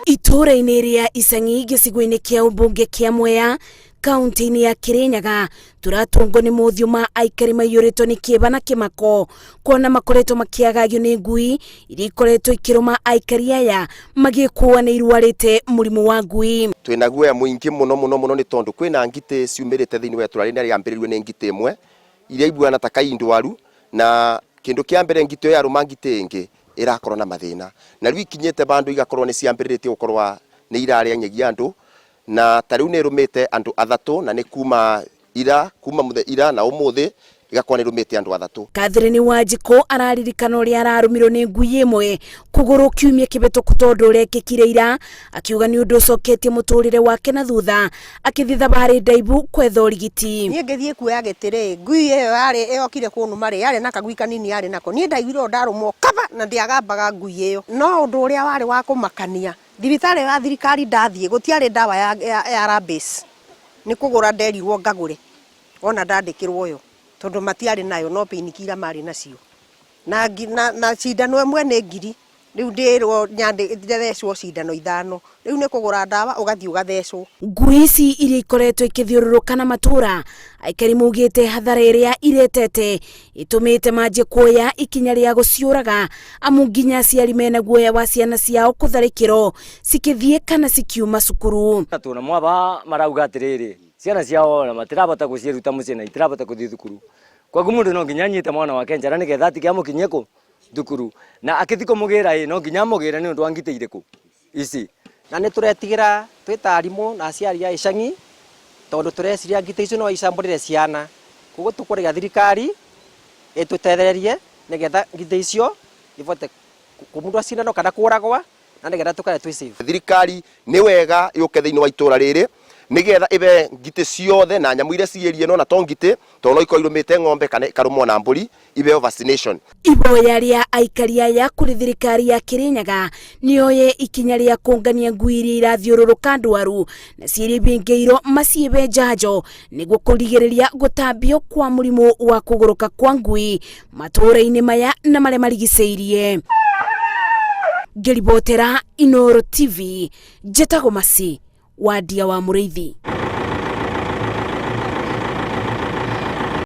Itũũra-inĩ rĩa Icang'i gĩcigo-inĩ kĩa ũmbunge kĩa Mwea kaunti-inĩ ya Kirinyaga tũratũngwo nĩ mothiũ ma aikari maiyũrĩtwo nĩ kĩeva na kĩmako kuona makoretwo makĩagagio nĩ ngui iria ikoretwo ikĩrũma aikari aya magĩkua nĩ irwarĩte mũrimũ wa ngui. Twĩna guoya mũingĩ mũno mũno mũno nĩ tondũ kwĩna ngitĩ ciumĩrĩte thĩinĩ wa itũra rĩrĩ na rĩambĩrĩirio nĩ ngitĩ ĩmwe iria ibuana ta kai ndwaru na kĩndũ kĩa mbere ngitĩ ĩyo yarũma ngitĩ ĩngĩ ĩrakorwo na mathĩna na rĩu ikinyĩte bandũ igakorwo nĩ ciambĩrĩrĩtie gũkorwo nĩ irarĩa nyagia andũ na ta rĩu nĩ ĩrũmĩte andũ athatũ na nĩ kuma ira kuma mũthe ira na ũmũthĩ igakorwo nĩ ĩrũmĩte andũ athatũ. Catherine Wanjikũ araririkana ũrĩa ararũmirwo nĩ ngui ĩmwe kũgũrũ kiumia kĩhĩtũku tondũ ũrekĩkire ira, akiuga nĩ ũndũ ũcoketie mũtũrĩre wake na thutha akĩthiĩ thabarĩ ndaibu kwetha ũrigiti. Niĩ ngĩthiĩ kuoya gĩtĩ rĩ, ngui ĩyo yarĩ yokire kũnũma rĩ, yarĩ na kagui kanini yarĩ nako. Niĩ ndaiguire o ndarũmwo kaba na ndiagambaga ngui ĩyo. No ũndũ ũrĩa warĩ wa kũmakania, thibitarĩ ya thirikari ndathiĩ gũtiarĩ ndawa ya, ya, ya rabies. Nĩ kũgũra nderirwo ngagũre wona ndandĩkĩrwo yo tondũ matiarĩ nayo no painkiller marĩ nacio. Na, na, na cindano ĩmwe nĩ ngiri rĩu ndĩrwo thecwo cindano ithano rĩu nĩ kũgũra ndawa ũgathiĩ ũgathecwo. Ngui ici iria ikoretwo ikĩthiũrũrũka na matũra aikari maugĩte hathara ĩrĩa iretete ĩtũmĩte manjie kuoya ikinya rĩa gũciũraga amu nginya aciari mena guoya wa ciana ciao kũtharĩkĩrwo cikĩthiĩ kana cikiuma cukuru. Tuona mwaba marauga atiriri ciana ciao na matirabota guciruta mucii na itirabota kuthii thukuru koguo mundu no nginya anyite mwana wake njara nigetha atige amukinyie ku thukuru na akithi kumugira ĩ no nginya amugira ni undu wa ngitĩ iriku ici. Na nĩ tũretigĩra twĩ ta arimũ na aciari a icagi tondũ tũreciria ngitĩ icio no icambũrĩre ciana koguo tũkũrĩga thirikari ĩtũtethererie nĩgetha ngitĩ icio ibote kũmundwo cindano kana kũragwa na nĩgetha tũkare twĩ safe. Thirikari nĩ wega yũke thĩinĩ wa itũra rĩrĩ nĩgetha ĩbe ngitĩ ciothe na nyamũ iria ciĩrie no na to ngitĩ tondũ no ikorwo irũmĩte ng'ombe kana ikarũmwo na mbũri ibeo vaccination. Ihoya rĩa aikari aya kũrĩ thirikari ya Kirinyaga nĩyoye ikinya rĩa kũngania ngui iria irathiũrũrũka ndwaru na ciria ibingĩirwo maciĩbe njanjo nĩguo kũrigĩrĩria gũtambio kwa mũrimũ wa kũgũrũka kwa ngui matũũra-inĩ maya na marĩa marigicĩirie. Ngĩribotera Inooro TV, njĩtagwo Masi Wandia wa Mũrĩithi.